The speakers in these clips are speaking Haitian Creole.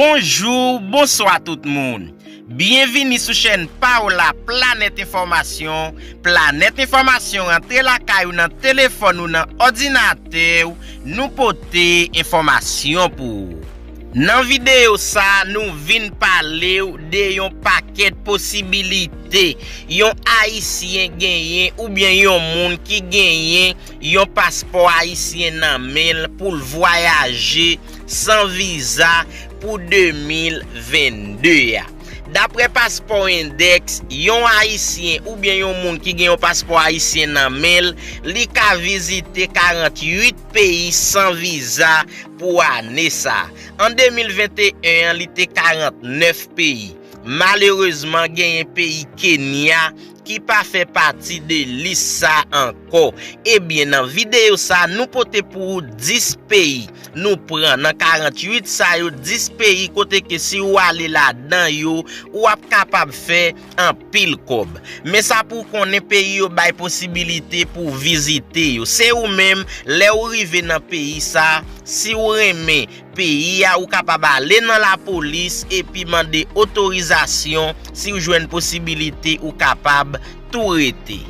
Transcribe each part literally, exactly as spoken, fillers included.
Bonjou, bonswa tout moun. Byenvini sou chèn pa w la, Planèt Enfòmasyon. Planèt Enfòmasyon rantre lakay ou nan telefòn ou, nan òdinatè w, nou pote enfòmasyon pou ou. Nan videyo sa, nou vin pale w de yon pakèt posibilite yon Ayisyen genyen oubyen yon moun ki genyen yon paspò ayisyen nan men l pou l vwayaje san viza pou de mil vennde a. Daprè Paspò Index, yon Ayisyen oubyen yon moun ki gen yon paspò ayisyen nan men l, li ka vizite karanntuit peyi san viza pou ane sa a. An de mil venteyen an, li te karannèf peyi. Malerezman, genyen peyi Kenya ki pa fè pati de lis sa ankò. Ebyen, nan videyo sa, nou pote pou ou dis peyi. Nou pran nan karanntuit sa yo, dis peyi kote ke si ou ale ladan yo, ou ap kapab fè anpil kòb. Men sa pou w konnen, peyi yo bay posibilite pou w vizite yo. Se ou menm, lè ou rive nan peyi sa, si ou renmen peyi a, ou kapab ale nan lapolis epi mande otorizasyon. Si w jwenn posibilite, ou kapab tou rete.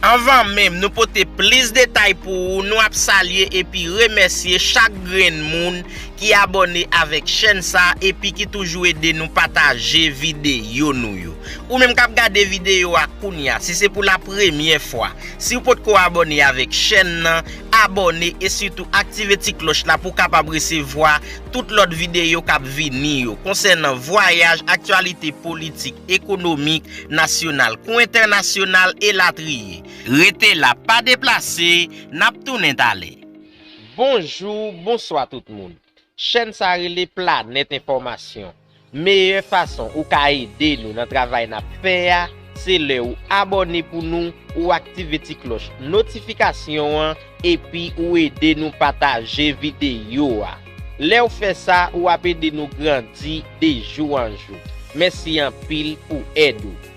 Anvan menm nou pote plis detay pou ou, nou ap salye epi remèsye chak grenn moun ki abòne avèk chèn sa epi ki toujou ede nou pataje videyo nou yo. Ou menm k ap gade videyo a kounye a, si se pou la premyè fwa, si w potko abòne avèk chèn nan, abòne e sitou aktive ti klòch la pou w kapab resevwa tout lòt videyo k ap vini yo konsènan vwayaj, aktyalite politik, ekonomik, nasyonal kou entènasyonal, elatriye. Rete la, pa deplase, n ap tounen talè. Bonjou, bonswa tout moun. Chèn sa rele Planèt Enfòmasyon. Meyè fason ou ka ede nou nan travay n ap fè a, se lè ou abòne pou nou, ou aktive ti klòch notifikasyon an, epi ou ede nou pataje videyo a. Lè w fè sa, ou ap ede nou grandi de jou an jou. Mèsi anpil pou èd ou.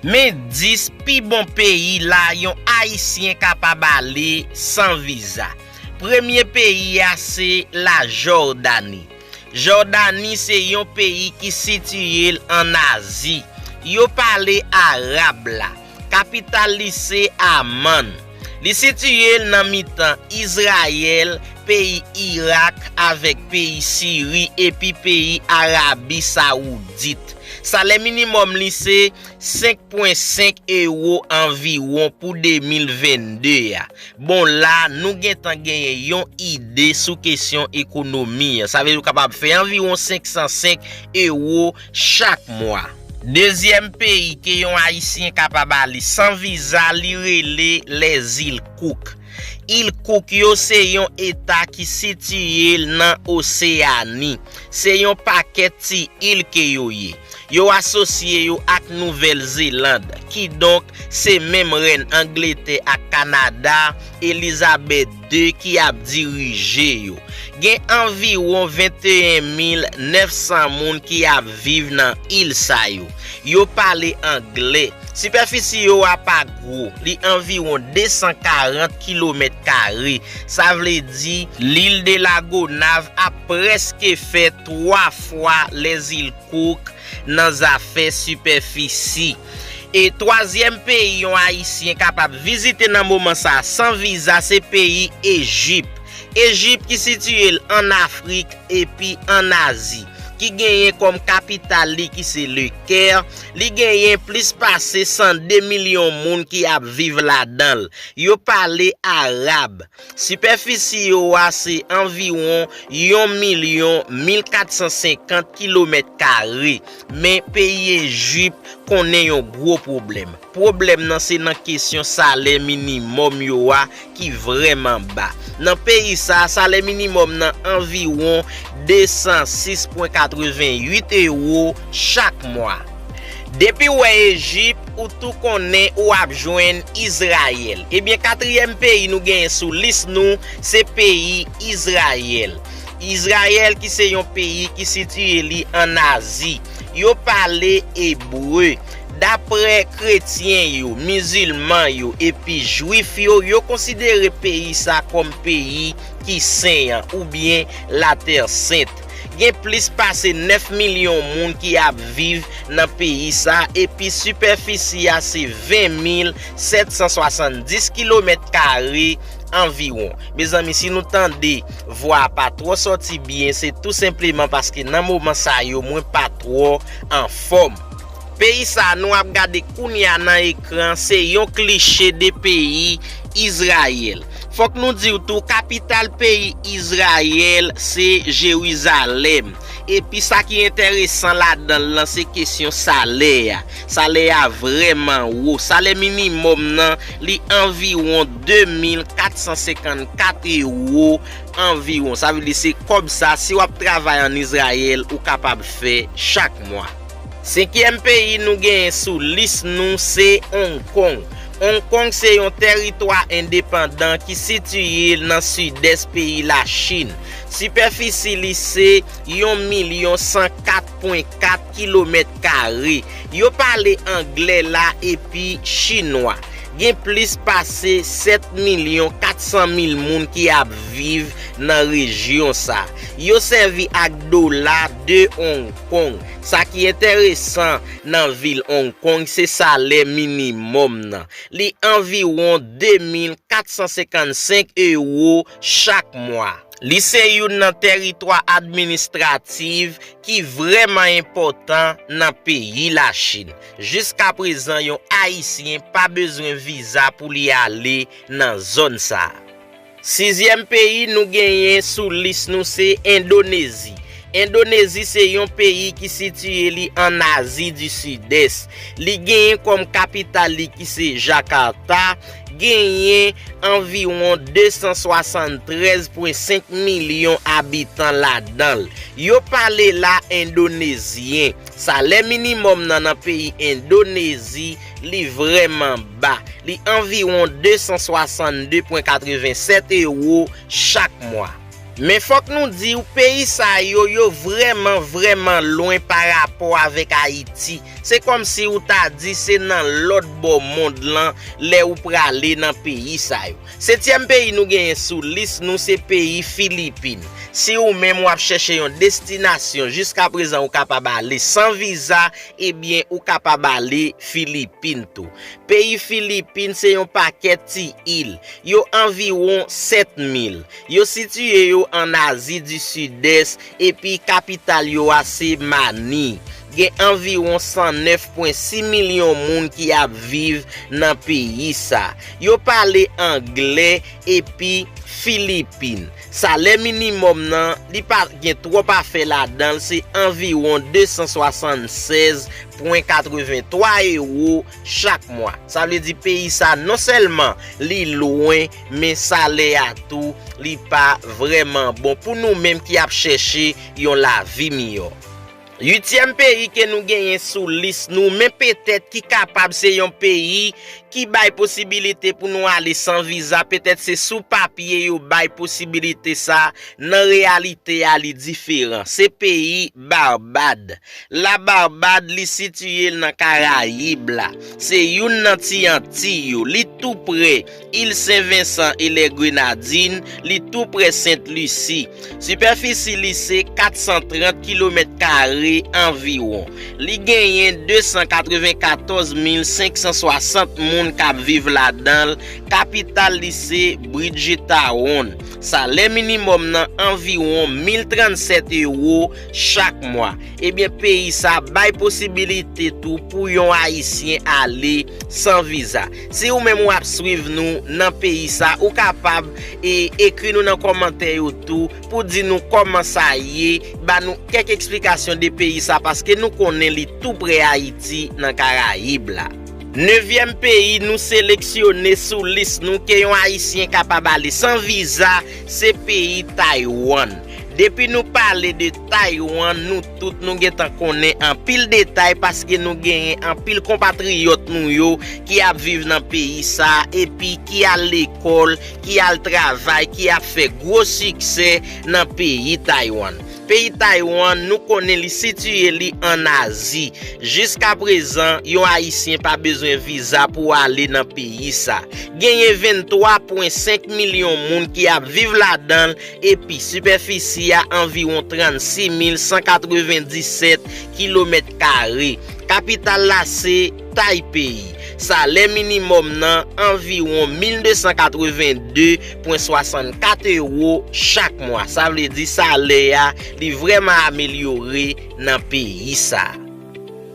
Men dis pi bon peyi la yon Ayisyen kapab ale san viza. Premye peyi a se Lajòdani. Jòdani se yon peyi ki sitiye l ann Azi. Yo pale arab la. Kapital li se Amman. Li sitiye l nan mitan Izrayèl, peyi Irak avèk peyi Siri epi peyi Arabi Sawoudit. Salè minimòm li se senk pwen senk ewo anviwon pou de mil vennde a. Bon, la, nou gentan genyen yon ide sou kesyon ekonomi an. Sa vle di ou kapab fè anviwon senk san senk ewo chak mwa. Dezyèm peyi ke yon Ayisyen kapab ale san viza, li rele Lèzil Kouk. Il Kouk yo se yon eta ki sitiye nan Oseyani. Se yon pakèt ti il ke yo ye. Yo asosye yo ak Nouvèl Zeland, kidonk se menm rèn Angletè ak Kanada, Elizabèt de, ki ap dirije yo. Gen anviwon venteyen mil nèf san moun ki ap viv nan il sa yo. Yo pale anglè. Sipèfisi yo a pa gwo, li anviwon de san karant kilomèt kare. Sa vle di, l'île de la Gonâve ap prèske fè twa fwa Lèzil Kouk nan zafè sipèfisi. E twazyèm peyi yon Ayisyen kapab vizite nan moman sa a san viza, se peyi Ejip. Ejip ki sitiye l ann Afrik epi ann Azi, ki genyen kòm kapital li ki se Le Caire, li genyen plis pase san de milyon moun ki ap viv ladan l. Yo pale arab. Sipèfisi yo a se anviwon yon milyon mil kat san senkant kilomèt kare. Men peyi Ejip konnen yon gwo pwoblèm. Pwoblèm nan se nan kesyon salè minimòm yo a ki vrèman ba. Nan peyi sa, salè minimòm nan anviwon de san sis pwen katreventuit ewo chak mwa. Depi w wè Ejip, ou tou konnen ou ap jwenn Izrayèl. Ebyen, katriyèm peyi nou genyen sou lis nou, se peyi Izrayèl. Izrayèl ki se yon peyi ki sitiye li ann Azi. Yo pale ebre. Daprè kretyen yo, mizilman yo epi jwif yo, yo konsidere peyi sa kòm peyi ki sen an, oubyen Latè Sent. Gen plis pase nèf milyon moun ki ap viv nan peyi sa, epi sipèfisi a se ven mil sèt san swasanndis kilomèt kare anviwon. Mezanmi, si nou tande vwa a pa twò sòti byen, se tou senpleman paske nan moman sa yo, mwen pa twò anfòm. Peyi sa nou ap gade kounye a nan ekran, se yon kliche de peyi Izrayèl. Fòk nou di w tou, kapital peyi Izrayèl se Jerizalèm. Epi sa ki enteresan ladan l lan, se kesyon salè a. Salè a vrèman wo. Salè minimòm nan, li anviwon de mil kat san senkannkat ewo anviwon. Sa vle di se kòb sa, si w ap travay ann Izrayèl, ou kapab fè chak mwa. Senkyèm peyi nou genyen sou lis nou se Hong Kong. Hong Kong se yon tèritwa endepandan ki sitiye nan sidès peyi Lachin. Sipèfisi li se yon milyon san kat pwen kat kilomèt kare. Yo pale anglè la epi chinwa. Gen plis pase sèt milyon kat san mil moun ki ap viv nan rejyon sa. Yo sèvi ak dola de Hong Kong. Sa ki enteresan nan vil Hong Kong se salè minimòm nan. Li anviwon de mil kat san senkannsenk ewo chak mwa. Li se youn nan tèritwa administratif ki vrèman enpòtan nan peyi Lachin. Jiskaprezan, yon Ayisyen pa bezwen viza pou li ale nan zòn sa a. Sizyèm peyi nou genyen sou lis nou se Endonezi. Endonezi se yon peyi ki sitiye li ann Azi di Sidès. Li genyen kòm kapital li ki se Jakarta, genyen anviwon de san swasanntrèz pwen senk milyon abitan ladan l. Yo pale la endonezyen. Salè minimòm nan nan peyi Endonezi, li vrèman ba. Li anviwon de san swasannde pwen katrevennsèt ewo chak mwa. Men fòk nou di w, peyi sa yo, yo vrèman, vrèman lwen pa rapò avèk Ayiti. Se kòmsi ou ta di se nan lòt bò mond lan lè ou prale nan peyi sa yo. Setyèm peyi nou genyen sou lis nou se peyi Filipin. Si ou menm w ap chèche yon destinasyon, jiskaprezan ou kapab ale san viza, ebyen ou kapab ale Filipin tou. Peyi Filipin se yon pakèt ti il. Yo anviwon sèt mil. Yo sitiye yo ann Azi di Sidès epi kapital yo a se Mani. Gen anviwon san nèf pwen sis milyon moun ki ap viv nan peyi sa. Yo pale anglè epi Filipin. Salè minimòm nan, li pa gen twòp afè ladan l, se anviwon de san swasannsèz pwen katrevenntwa ewo chak mwa. Sa vle di peyi sa non sèlman li lwen, men salè a tou, li pa vrèman bon pou nou menm ki ap chèche yon lavi miyò. Uityèm peyi ke nou genyen sou lis nou, men petèt ki kapab se yon peyi ki bay posibilite pou nou ale san viza, petèt se sou papye yo bay posibilite sa, nan reyalite a li diferan. Se peyi Barbad. La Barbad li sitiye l nan Karayib la. Se youn nan ti Antiy yo. Li tou pre il Sen Vensan e lè Grenadin, li tou pre Sent Lisi. Sipèfisi li se kat san trant kilomèt kare anviwon. Li genyen de san katrevenkatòz mil senk san swasant moun k ap viv ladan l. Kapital li se Bridgetown. Salè minimòm nan anviwon mil trannsèt ewo chak mwa. Ebyen, peyi sa bay posibilite tou pou yon Ayisyen ale san viza. Si ou menm w ap swiv nou nan peyi sa, ou kapab e, ekri nou nan kòmantè yo tou pou di nou kòman sa ye, ba nou kèk eksplikasyon de peyi sa, paske nou konnen li tou pre Ayiti nan Karayib la. Nevyèm peyi nou seleksyone sou lis nou ke yon Ayisyen kapab ale san viza, se peyi Taywann. Depi nou pale de Taywann, nou tout nou gentan konnen anpil detay paske nou genyen anpil konpatriyòt nou yo ki ap viv nan peyi sa epi ki al lekòl, ki al travay, ki ap fè gwo siksè nan peyi Taywann. Peyi Taiwan, nou konnen li sitiye li ann Azi. Jiskaprezan, yon Ayisyen pa bezwen viza pou ale nan peyi sa. Genyen venntwa pwen senk milyon moun ki ap viv ladan l, epi sipèfisi a anviwon trannsis mil san katrevendisèt kilomèt kare. Kapital la se Taypey. Salè minimòm nan anviwon mil de san katrevende pwen swasannkat ewo chak mwa. Sa vle di salè a, li vrèman amelyore nan peyi sa.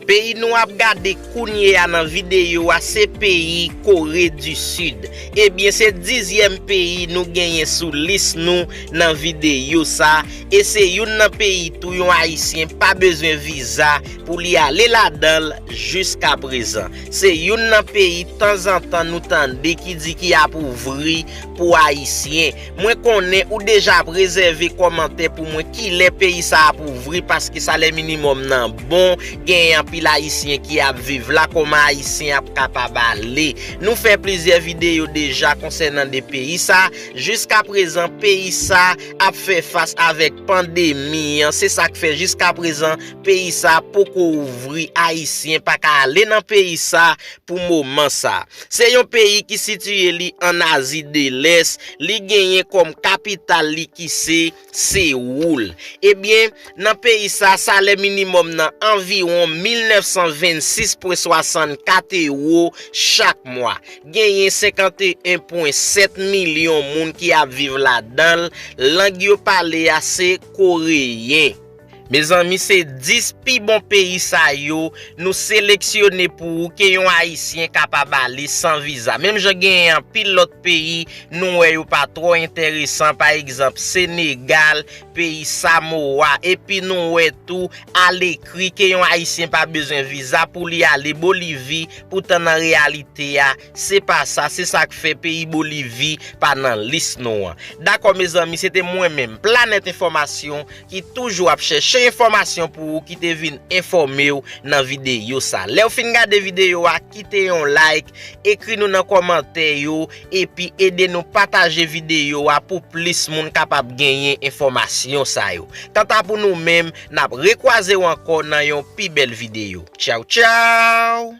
Peyi nou ap gade kounye a nan videyo a se peyi Kore di Sid. Ebyen, se dizyèm peyi nou genyen sou lis nou nan videyo sa, e se youn nan peyi tou yon Ayisyen pa bezwen viza pou li ale ladan l jiskaprezan. Se youn nan peyi tanzantan nou tande ki di ki ap ouvri pou Ayisyen. Mwen konnen ou deja ap rezève kòmantè pou mwen kilè peyi sa ap ouvri, paske salè minimòm nan bon, genyen anpil Ayisyen ki ap viv la, kòman Ayisyen ap kapab ale. Nou fè plizyè videyo deja konsènan de peyi sa. Jiskaprezan, peyi sa ap fè fas avèk pandemi an. Se sa k fè jiskaprezan peyi sa poko ouvri, Ayisyen pa ka ale nan peyi sa pou moman sa. Se yon peyi ki sitiye li ann Azi de Lès, li genyen kòm kapital li ki se Sewoul. Ebyen, nan peyi sa, salè minimòm nan anviwon mil nèf san vennsis pwen swasannkat ewo chak mwa. Genyen senkanteyen pwen sèt milyon moun ki ap viv ladan l. Lang yo pale a se koreyen. Mezanmi, se dis pi bon peyi sa yo nou seleksyone pou ou ke yon Ayisyen kapab ale san viza. Menm jan genyen anpil lòt peyi nou wè yo pa twò enteresan, pa egzanp, Senegal, peyi Samoa, epi nou wè tou alekri ke yon Ayisyen pa bezwen viza pou li ale Bolivi, poutan nan reyalite a, se pa sa, se sa k fè peyi Bolivi pa nan lis nou an. Dakò, mezanmi, se te mwen menm, Planèt Enfòmasyon, ki toujou ap chèche enfòmasyon pou ou, ki te vin enfòme w nan videyo sa. Lè w fin gade videyo a, kite yon like, ekri nou nan kòmantè yo, epi ede nou pataje videyo a pou plis moun kapab genyen enfòmasyon sa yo. Kanta pou nou menm, n ap rekwaze w ankò nan yon pi bèl videyo. Tchaw, tchaw!